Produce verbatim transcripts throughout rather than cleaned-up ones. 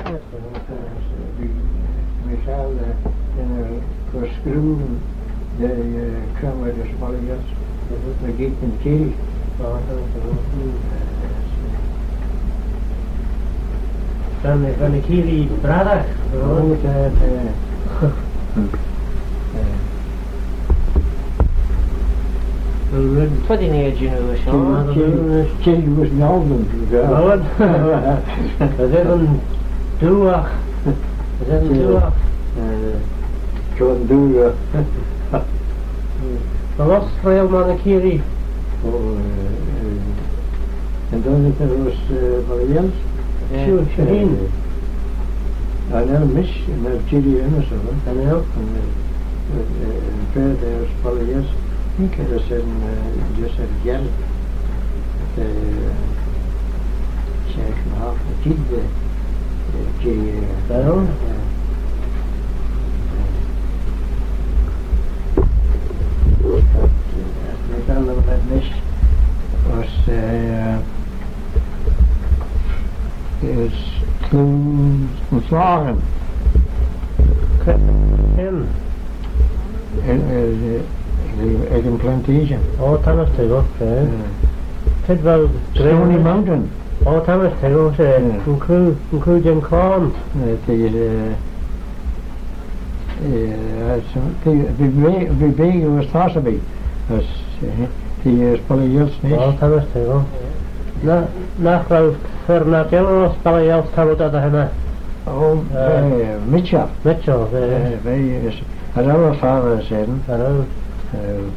Bee Michelle, eh, yn, eh, cur screeu dy, eh, Kermit as Pollyettes, mygeayrt yn kirree. Va'n, va'n kirree brattagh. Oh, ta, ta. Eh. Well, red, what did he do, you know, Sean? She, she, she was Melbourne, yeah. Well, as even do, as even do. Eh, John Dewar. Well, what's the real man of Kerry? Oh, eh, eh, And then there was, uh, Pollyettes. Yeah. Sure, sure. Uh, and then Miss, and then Judy Emerson, eh? And then? And, uh, uh, and there was Pollyettes. Okay. Just in, uh, just in Gary. The, uh, Sheikh Mohammed Jidde, uh, Judy, uh, well? Uh, uh, Miss was, uh, is Clue McLaughlin. Him. Ec yn plantation. Oh, Thomas Tyrrell, eh. Kid vel Stony Mountain. Oh, Thomas Tyrrell, eh. Yn coo, yn coo jeh'n corn. Eh, the, eh, Eh, as, bee, bee, bee, bee, as Thossey bee. As, eh, the, eh, as Pollyettes nish. Oh, Thomas Tyrrell. Na, nagh row fer ny yannoo as Pollyettes tammylt dy henney? Oh, eh, Mitchell. Mitchell, eh. Eh, bee, as, as our father said. I know. Eh.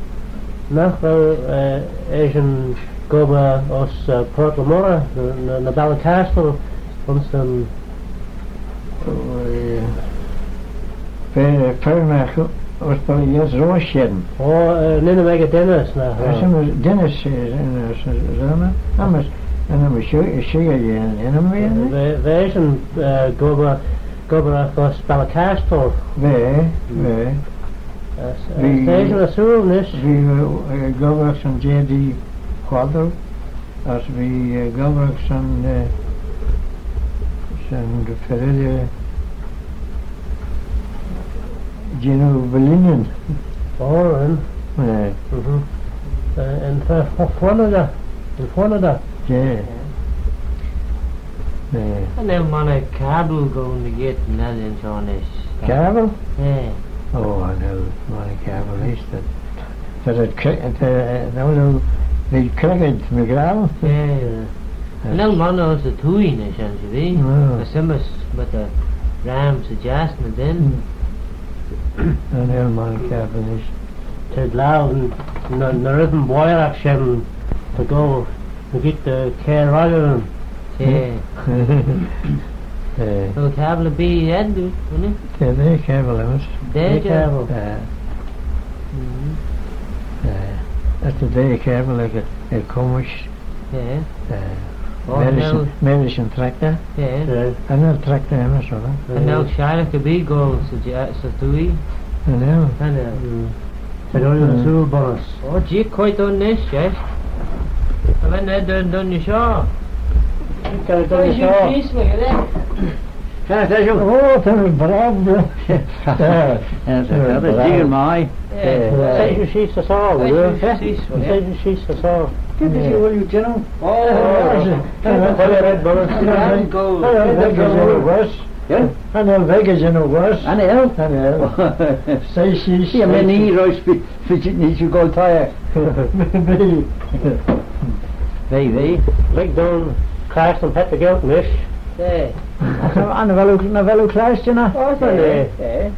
Nagh row, eh, eshyn gobbyr as, eh, Purt le Moirrey, ny, ny, ny Ballycastle, ayns yn Eh, fer, fer magh, as Pollyettes roish shen. Oh, eh, ny, ny, mega Dennis, na. As, eh, Dennis, eh, eh, eh, amas, amas, shee, shee, eh, eh, eh, eh, va, va eshyn, eh, gobbyr, gobbyr as Ballycastle. Va, va. As, eh, va eshyn ersooyl nish. Va, eh, gobbyr son J D Quadro. As bee, eh, gobbragh son, eh, son dy fer elley jannoo Ballineen. Oh, ren. Eh. Mhm. Eh, yn fer fo-, fo-, fo-, yn fo-, Yeah. Eh. Cha nel monney cabbyl goll mygeayrt yn ellan shoh nish. Cabbyl? Eh. Oh, cha nel monney cabbyl nish. T'ad, t'ad cre-, t'ad, eh, no, no, v'eh creggit mygeayrt. Eh. Cha nel monney ayns y twoaie nish, shen, t'ad. No. As ymmys, myr ta ram 'sy jiass ny dyn. Mm. Cha nel monney cabbyl nish. T'ad laa ny, ny reddyn boiragh shen ta goll mygeayrt, eh, kiare rolley. Eh. Eh. Well, cabbyl erbee ayd, dooyrt, dooyrt. Yeah, they're cabbyl, eh, miss. They're cabbyl. Eh. Mm-hmm. Eh. That's the day cabbyl, like a, a comish. Yeah. Eh. Oh, medicine, medicine tractor. Yeah. Yeah. Another tractor, eh, miss, eh? Cha nel shiarragh erbee goll 'sy j-, 'sy twoaie. Cha nel. Cha nel. Mm. Cha nel, mm, ersooyl, Boris. Oh, jeeagh quoit ayn nish, eh? Cha vel eh dooin, dooin shoh. Cha vel eh dooin shoh. Cha vel eh dooin shoh. Oh, t'ad bragh. Eh, eh, t'ad bragh. Jeeagh mie. Eh, eh, sheese sheese as shoh, will you? Sheese sheese, will you? Sheese sheese as shoh. Good to see you, General. Oh, oh, oh. Red Boris. Red Boris. Red Boris. Yeah? Cha nel veg jannoo woS. Cha nel? Cha nel. She, she, she. Yeah, my knee roast, but, but you need to go tired. Maybe. They, they. Big down class and pet the guilt, miss. Yeah. Cha nel, cha nel, cha nel class, you know? Oh, yeah, yeah.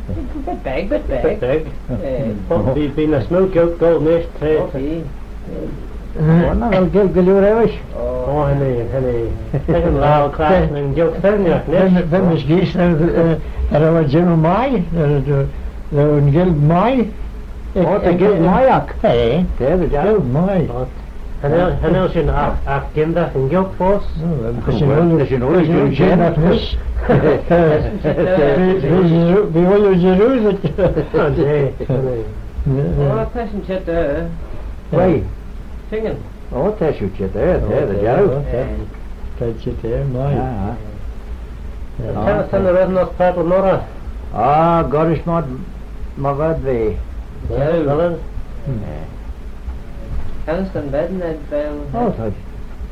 Bit big, bit big. Bit big. Yeah. Oh, be, be a smooth guilt gold, miss. Oh, be. Oh, cha nel Gaelg dy liooar eisht. Oh, honey, honey. Ta'n laa class, nyn Gaelg firrinagh, nish. Ren, ren, ren, eh, eh, row eh jannoo mie, eh, eh, row eh Gaelg mie. Oh, ta Gaelg mie oc. Eh. Gaelg mie. Oh. Cha nel, cha nel shin ach, ach gimbeagh yn Gaelg foast. Oh, well, ta shin ooilley, ta shin ooilley, ta shin ooilley, nish. Bee, bee, bee ooilley jarrood. Oh, yeah, honey. Oh, ta shin çheet, eh. Why? Singing. Oh, ta shiu çheet, eh, ta, ta, ta, jarroo. Ta, ta shiu çheet, eh, mie. Ah, ah. Yeah. Oh, Ta'n red nagh padley moghrey? Ah, goll rish my, my red ve. Vel, vel eh? Hmm. Eh. Ta'n red nagh vel? Oh, ta.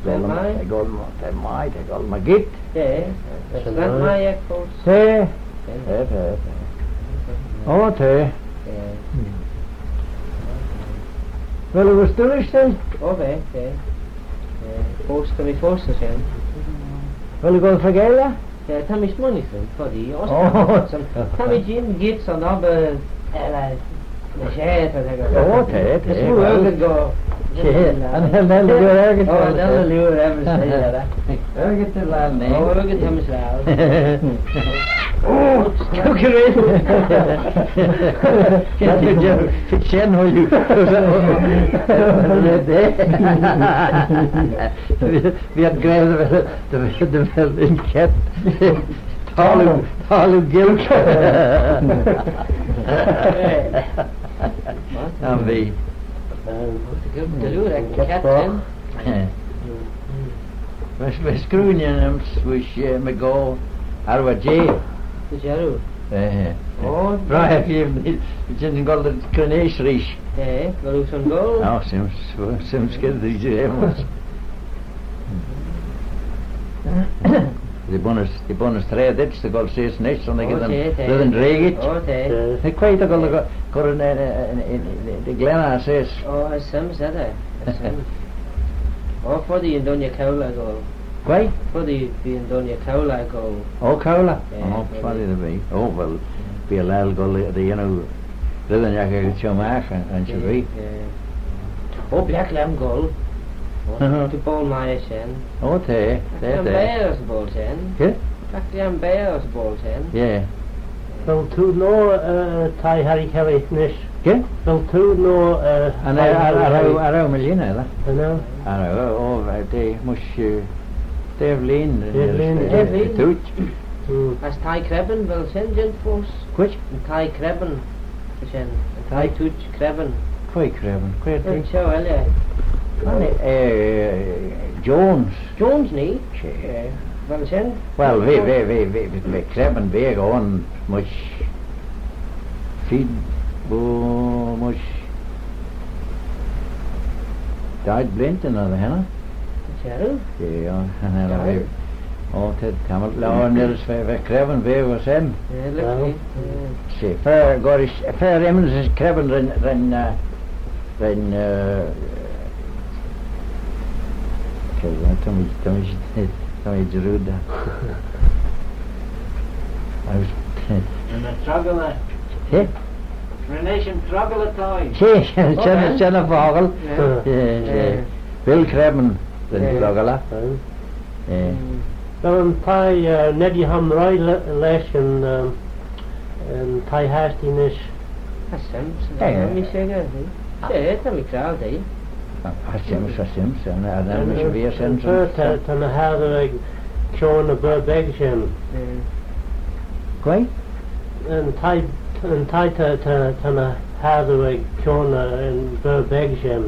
Vel mie? T'eh goll mie, t'eh mie, t'eh goll mie geet. Eh, eh, eh, mie ec foast. T'eh. Eh. Eh, eh, eh. Oh, t'eh. Eh. Hmm. Vel eh vees doillee? Oh, ve, ve. Eh, foast, ta mee foast ayns shen. Vel eh goll faagail? Eh, ta mee smooinaghtyn, foddee. Oh. Ta mee jeeaghyn geet son obbyr, eh, like, ny share, ta, ta, ta. Oh, t'eh, t'eh. Is well. Well, go. T'eh, and then, then you're arrogant. Oh, then you're arrogant, yeah. Arrogant to land, eh? Oh, arrogant to land. Oh, look at it. Shen, oh, you. Bee ad gra dy vel, dy vel, dy vel yn kayt. Thalloo, thalloo Gaelg. Am bee. Gaelg dy liooar ec yn kayt, eh. Va'n, va'n screeuyn aym's, eh, my goll, arroo jeh. Dy jarroo? Eh. Oh. Right, if you, you didn't go to Grenache reach. Eh, well, who's on goal? Oh, seems, seems good, they do, eh, much. Dy bunnys, dy bunnys traa dhyt dy goll seose nish, son they get them, eh, reddyn reagit. Oh, t'eh. T'eh quite a goll, goll yn, yn, yn, yn, yn, yn, yn glen eh seose. Oh, as sems, eh, as sems. Oh, foddee yn dooinney Cowley goll. Quoi? Foddee bee yn dooinney Cowley goll. Oh, Cowley? Eh, oh, foddee dy bee. Oh, well, bee eh laccal goll dy, dy yannoo reddyn ec y çhionaght, eh, ayns y vee. Eh. Oh, biaght lhiam goll. Oh, uh-huh. T'eh boayl mie ayns shen. Oh, t'eh, t'eh, t'eh. Biaght lhiam beaghey ayns y boayl shen. Kys? Biaght lhiam beaghey ayns y boayl shen. Yeah. Vel t'eh noa, eh, thie Harry Kelly nish? Kys? Vel t'eh noa, eh, thie Harry Kelly? Ar, ar, ar, ar, ar, ar, millionaire, eh? Ar, oh, oh, eh, t'eh, mysh, eh, Devlin, Devlin, eh, Devlin. Tooit. Mm. As thie Crebin, vel shen jeant foast? Quoi? Yn thie Crebin, shen, yn thie Tooit Crebin. Quoi Crebin? Quoi? Yn shoh elley. Eh, eh, Jones. Jones, nee? She. Eh, vel shen? Well, v'eh, v'eh, v'eh, v'eh, v'eh Crebin, v'eh gone, mysh feed, oh, mysh daeed bleeantyn er dy henney. Jarroo? Yeah, yeah, and then I, oh, t'eh, tammylt laa, and there's fair, fair Crebin, v'eh ayns shen. Yeah, look, yeah. She, fair, goll rish, fair Emmons is Crebin ren, ren, uh, ren, uh, okay, well, tell me, tell me, tell me, Jeruda. I was, and the struggle, eh? Eh? Ren eshyn troggal y thie. She, she, shen, shen y fockle. Yeah. Yeah, yeah. Bill Crebin, ren troggal eh. Yeah. Vel yn thie, eh, Neddy Humroy le-, lesh yn, um, yn thie hashtee nish? As sems, yeah, yeah. She, ta mee credjal dy. As sems, as sems, and, and then we should be a sems. Ta, ta ny hassoo ec kione y ber beg shen. Yeah. Quoi? Yn thie, yn thie ta, ta, ta ny hassoo ec kione y ber beg shen.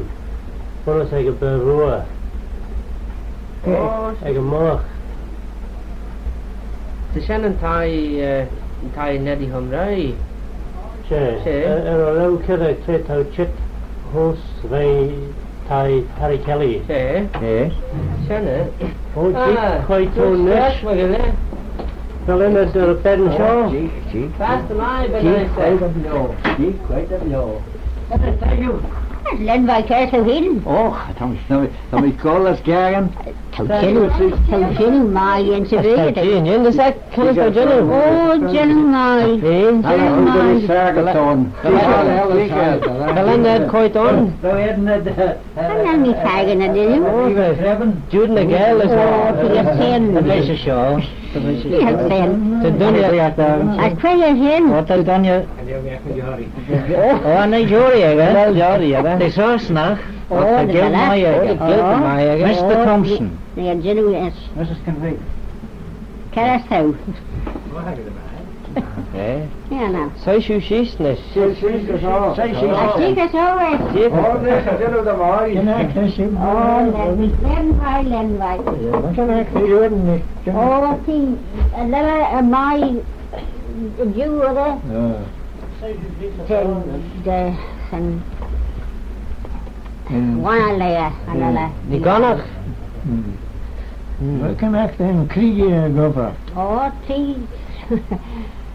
Bunnys ec y ber ruy. Oh, ec y mullagh. Ta shen yn thie, eh, yn thie Neddy Humroy. She. She. Eh, er y laue kiart, tra t'ou çheet heose, v'eh thie Harry Kelly. She. Eh. Shen eh. Oh, jeeagh quoit ayn nish. Vel eh er y ben shoh? Oh, jeeagh, jeeagh. Jeeagh quoit ayn nish. Jeeagh quoit ayn nish. Lane va kiart hene. Oh, ta mee, ta mee, ta mee goll as gearan. T'ou jannoo, t'ou jannoo mie ayns y vee. T'ou jannoo, yss, eh, t'ou jannoo. Oh, jannoo mie. Eh? Jannoo mie. Vel eh quoit ayn? Cha nel mee fakin eh, did you? Oh, Jude McGill is. Oh, t'eh er pen. T'eh er pen. T'eh er pen. T'eh dooinney. As quoi eh hene? Oh, t'eh dooinney. Oh, ny joarree echey. Ny joarree echey. T'eh Sostnagh. Oh, t'eh Gaelg mie echey. Oh, Gaelg mie echey. Mister Thompson. They're genuine. Missus Convey. Kerrys t'ou. Eh? Yeah, no. Soie shiu sheese nish. Soie sheese nish, oh. Soie sheese. Ah, sheese, oh, eh. Sheese. Oh, nish, I didn't know the boy. Oh, lane, lane vai, lane vai. Oh, t'ee, a lane, uh, my, you were there. Yeah. Then, the, and Mm. One layer, another. Mm. Well, come back then, Krieg, uh, go for. Oh, t'ee.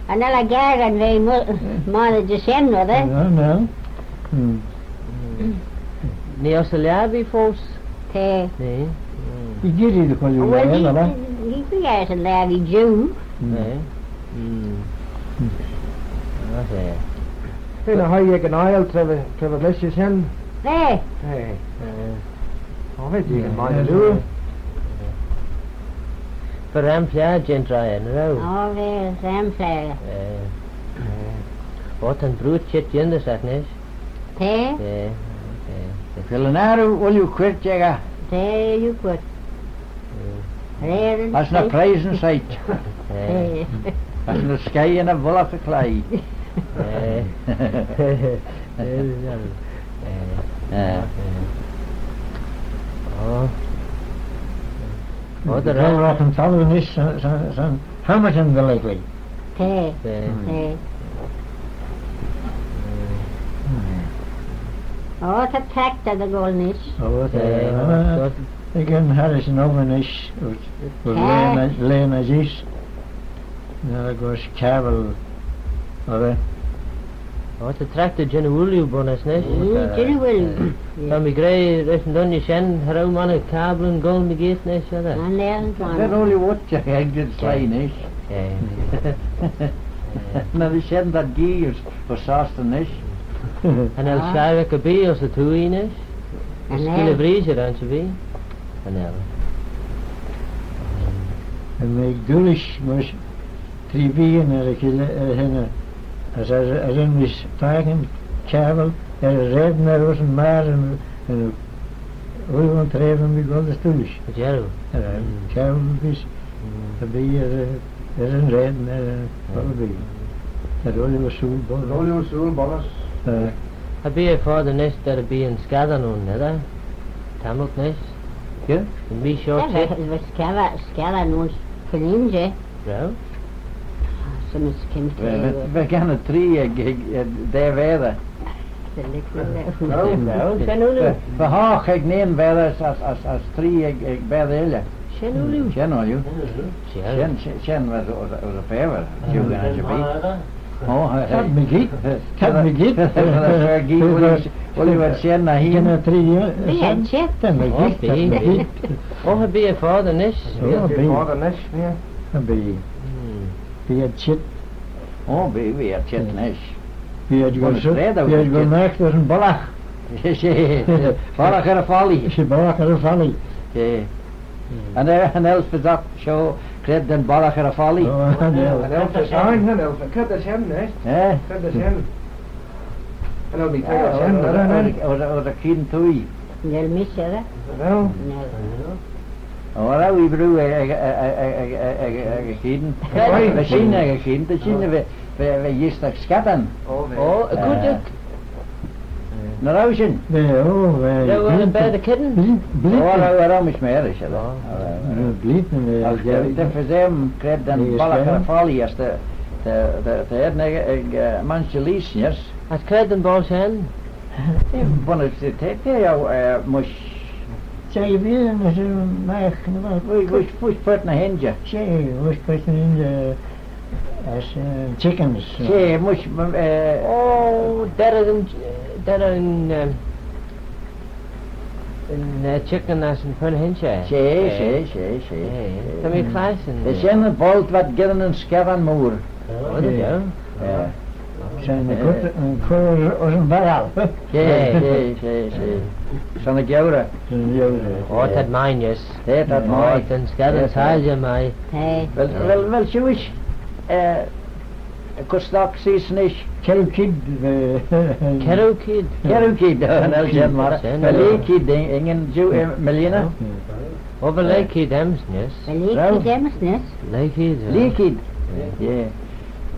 Another guy and they mu-, more than just him, no, they? No, no. Mm. Nee uss y laa v'ee foast? T'eh. Nee. He did it, well, you know, he, he, he, he, he, he, he, Mm. Eh? Mm. Mm. Okay. Hene hie ec yn aile tra va, tra va mish ayns shen? Eh. Eh. Eh. Oh, va jeeaghyn mie loo. Va ram fliaghey jeh'n traa, nagh row? Oh, va ram fliaghey. Eh. Eh. Oh, ta'n brooid çheet yindyssagh nish. T'eh? T'eh, t'eh. Vel yn arroo ooilley quirçhey? T'eh, ooilley quirçhey. Eh. T'eh. As ny preysyn soit. Eh. T'eh. As ny skeiyyn y vullagh y chloie. Eh. Eh. Eh. Oh. Oh, the vel ram. Rough and thalloo nish, son, son, son, how much in the lately? T'eh. T'eh. Mm. T'eh. Mm. Oh, ta tractor dy goll nish. Oh, t'eh. T'eh, oh, t'eh. Again, Harrison over nish, was, was laying a, laying a juice. Now it goes cable, oh, there. Oh, ta tractor jannoo ooilley bunnys nish. Mm, jannoo ooilley. Ta mee gra rish yn dooinney shen, cha row monney cablyn goll mygeayrt nish, edyr. Cha nel monney. They're only what you can get fly nish. Eh. Nagh vel shen dod gear ayns Sostyn nish. Cha nel shaghey ec erbee ayns y twoaie nish. Cha nel. Skeeal y vreeshey ayns erbee. Cha nel. Cha nel. Yn Doolish, mysh tree veeyn er y cheilley, er y cheilley, as, as, as ren mee fakin cable er y raad ny roosyn myr yn, yn ooilley yn traa va mee goll dys Doolish. Jarroo. Er y cable bee, erbee er, er yn raad ny, er y bee. Er ooilley sooill bunnys. Ooilley sooill bunnys. Eh. Cha bee eh foddey nish dy vel bee yn scattyn ayn, edyr? Tammylt nish? Yeh? Yn mish shoh çheet. Scattyn, scattyn ayn, Killinjey. Row? Shen as kyn. Va, va, va gyn tree ec, ec, ec daa vaatey. Row? Row? Shen ooilley. Va, va hoght ec nane vaatey as, as, as, as tree ec, ec vaatey elley. Shen ooilley. Shen ooilley. Shen. Shen, shen, shen va, va, va, va, va, va, va, Oh, eh, t'ad eh, mygeayrt, eh, t'ad eh, mygeayrt. Eh, eh, eh, eh, ooilley, ooilley v'ad shen, eh, hene tree, eh, bee eh, shen, eh, cheet. T'ad mygeayrt, oh, t'ad bee mygeayrt. Oh, cha bee eh foddey nish. Oh, cha bee eh foddey nish, yeah. Cha bee. Hmm. Bee eh cheet. Oh, bee, bee eh cheet nish. Bee eh goll, bee eh goll magh dys yn bollagh. She, she, bollagh er y folly. She bollagh er y folly. She. Cha nel, cha nel fys oc shoh cre ta'n bollagh er y folly. Oh, cha nel. Cha nel fys oc, cha nel fys, cre ta shen, eh? Eh? Cre ta shen? Cha nel mee teiy shen, or, or, or, or, or y cheayn twoaie. Cha nel mish, eh? Cha nel. Cha nel. Oh, cha row ee broo ec, ec, ec y cheayn. Aye. Va shin ec y cheayn, ta shin va, va, va eeastagh scattyn. Oh, va. Oh, y cooidjagh. Nagh row shin? Nagh row, eh, row eh bleeantyn, baatey keddin? Bleeantyn. Oh, row, row mish marish, eh. Oh. Row bleeantyn, eh, dy fys aym cre ta'n bollagh er y folly as ta, ta, ta, ta ennagh ec, ec, eh, Manchester Leeds, yes. As cre ta'n bollagh shen? Bunnys, ta, ta, eh, mysh. She bee, eh, magh, mysh, mysh, mysh puirt ny h-inshey. She, mysh puirt ny h-inshey. As, eh, chickens, eh. She, mysh, eh, oh, derrey yn, derrey yn, eh, yn, eh, chicken as yn puirt ny h-inshey. She, she, she, she. Eh, ta mee clashtyn. She shen yn boayl v'ad geddyn yn scattyn mooar. Oh, there you go. Eh. Shen yn cur, yn cur ayns yn barrel. She, she, she, she. Son y geurey. Son y geurey. Oh, t'ad mie nish. She, t'ad mie. Oh, ta'n scattyn soilshey mie. Hey. Well, well, well, shiuish, eh, cur stock sheese nish. Kerroo keead, eh, kerroo keead. Kerroo keead, oh, nel shen mie. Shen, well, eh, lee keead, eh, ynnin jiu, eh, Melina. Oh, well, lee keead aym's nish. Well, lee keead aym's nish. Lee keead, eh. Lee keead. Yeah.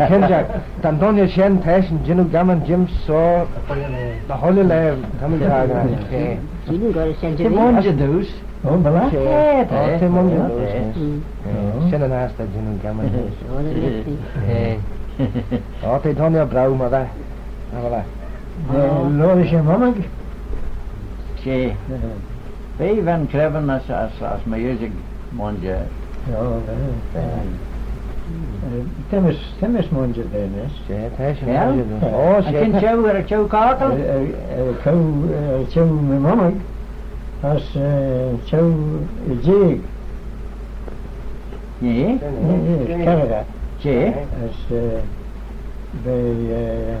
Dy kinjagh, ta'n dooinney shen t'eshyn jannoo gamman jeem's shoh, dy chooilley laa, ta mee traa. She. She mooinjer dooys. Oh, well, that's it. Oh, she mooinjer dooys. Shen yn aght ta jannoo gamman jeem's. Oh, t'eh dooinney braew, my ta. Oh, well. Loayr shin mummig. She. Bee, va'n crebbyn as, as, as my oosag mooinjer. Oh, well. Eh, t'eh mish, t'eh mish mooinjer da nish. She, t'eh shin mooinjer da. Oh, she. Yn cheau, er y cheau caghlaa? Er, er, er y cheau, er y cheau my mummig, as, eh, cheau jeig. She? Eh, eh, carragh. She? As, eh, v'eh, eh,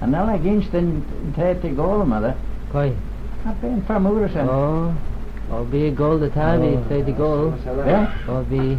Cha nel eh ginsh dyn, dyn traa t'eh goll, my laa. Quoi? Cha bee yn fer mooar ayns shen. Oh, oh, bee eh goll dy tammylt, oh, t'eh goll. Yeah? Oh, bee.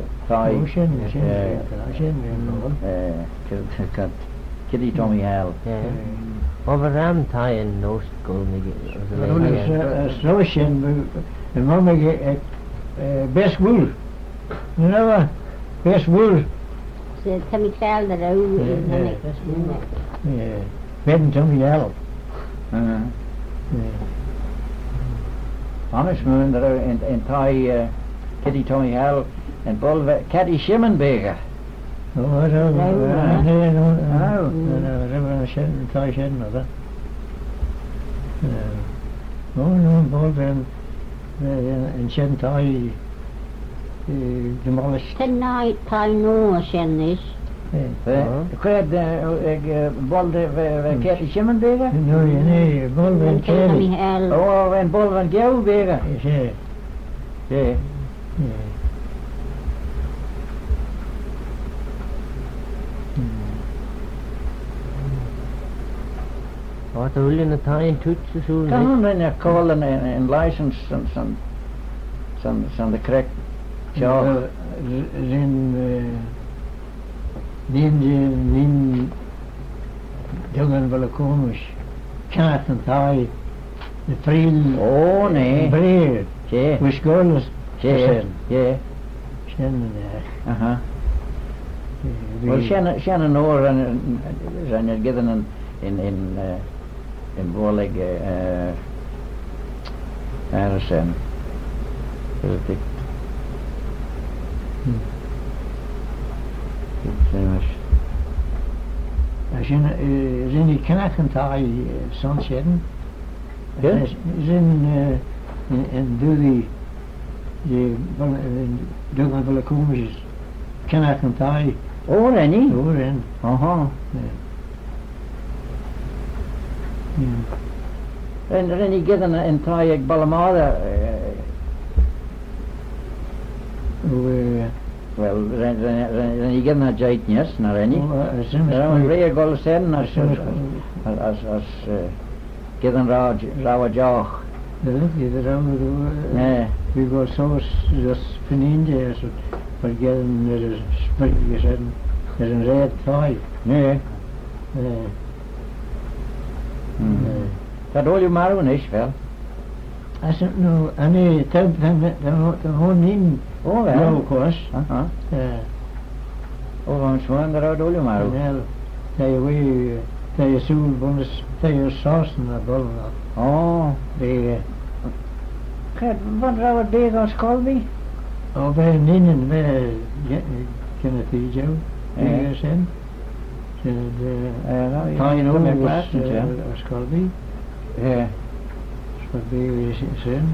eh, thie. Oh, shen, shen, eh, shen, shen, eh, eh, Kitty Tommy Hal. Yeah. Eh. Well, va ram thie yn oast goll mee, eh, eh, shen, eh, eh, Bess Wool. You know, uh, Bess Wool. She, Tommy Hal, the row, yeah, yeah. Yeah. Ben Tommy Hal. Uh-huh. Yeah. Honest, man, that in, in thie, uh, Kitty Tommy Hal, and Bolver, Kitty Shimon Baker. Oh, I don't know. Oh, yeah. I don't know. Oh. I don't know. I don't know. Shen, thie shen, no, that. Uh, oh, no, Bolver, uh, and shen thie. Eh, demolished. Ta'n thie, thie noa shen nish. Eh. Eh, oh. Cre, eh, eh, eh, Bolver, eh, eh, Kitty Shimon Baker? No, yeah, no, Bolver and Kitty. Tommy Hal. Oh, and Bolver and Joe Baker. Yes, eh. Yeah. Yeah. Hmm. Oh, ta ooilley ny thieyn dhyt 'sy shooyl. Ta'n ren eh call yn, yn, yn license son, son, son, son the correct shoh. Well, r-, ren, eh, ren, ren Duggan Villacomish, kynnaghtyn thie, the Friel. Oh, nee. Brer. She. Wish goal. She. She. Shen, eh. Aha. Eh, well, shen, shen yn oyr ren, ren, ren, yn, yn, eh, yn boayl ec, eh, Harrison. Is it? Hmm. It's, eh, as in, eh, as in, you can, I can tie, eh, son shen. Yeah. As in, eh, in, in do the Jeh, vel, eh, dug eh vel eh coontey, kynnagh yn thie. O, ren ee? O, ren. Aha. Yeah. Yeah. Ren, ren ee geddyn yn thie ec Ballaghmara, eh? O, eh, well, ren, ren, ren, ren ee geddyn er jeih neesht, nagh ren ee? O, eh, as soon as, ren ee reaghey goll ass shen, as, as, as, as, eh, geddyn row, row eh jough. Geddyn row, eh, eh, v'eh goll seose, just finnin jeh, as, but geddyn er y spyrgh, as yn, er yn red thie. Yeah. Eh. Hmm. Eh. T'ad ooilley maroo nish, vel? As, no, and eh, t'ad, t'ad, t'ad, t'ad, t'ad, O, vel. Of course. Aha. Eh. O, va'n smaoin dy row ad ooilley maroo. Well, t'ad, we, t'ad, sooill bunnys, t'ad, Sostyn er y Bhallaghmara. O. Bee, eh, Cre, va'n row ad beaghey ayns Colby? O, bee, Neenan, bee, eh, Kenneth E. Joe. Eh. Bee, eh, shen. Eh, eh, eh, no, yeah, thie yn ooilley, eh, ayns Colby. Yeah. As Colby, eh, shen.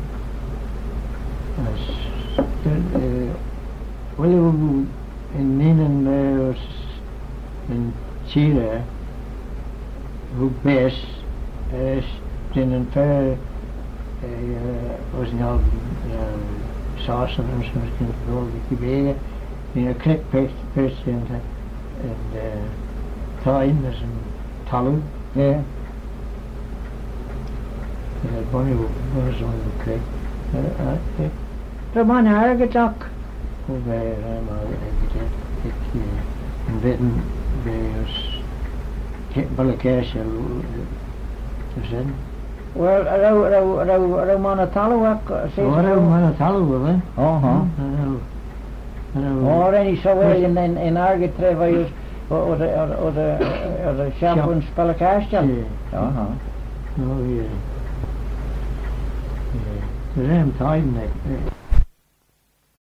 As, eh, well, eh, Neenan, eh, ayns Çheerey, hug baase, eh, jeh'n fer, eh, ayns yn, eh, Sostyn, as, as, as, Bee, eh, creck paart, paart jeh'n, yn, eh, thie, as yn thalloo. Yeah. Eh, Bonnie, Bonnie's on the creek. Eh, eh, eh. Row mie argid oc? O, va, row mie argid, eh, eh, yn ven, va, as, ke-, Balley Cashel, eh, as shen. Well, row, row, row, row mie ny thalloo oc, eh, O, row mie ny thalloo, va? Uh-huh. Mm, row. Row. O, ren ee so, well, yn, yn, yn argid tra va, o, o, the, o, the, o, the, o, the shop ayns Balley Cashel. Yeah. Uh-huh. Oh, yeah. Yeah. Ren time, like, eh.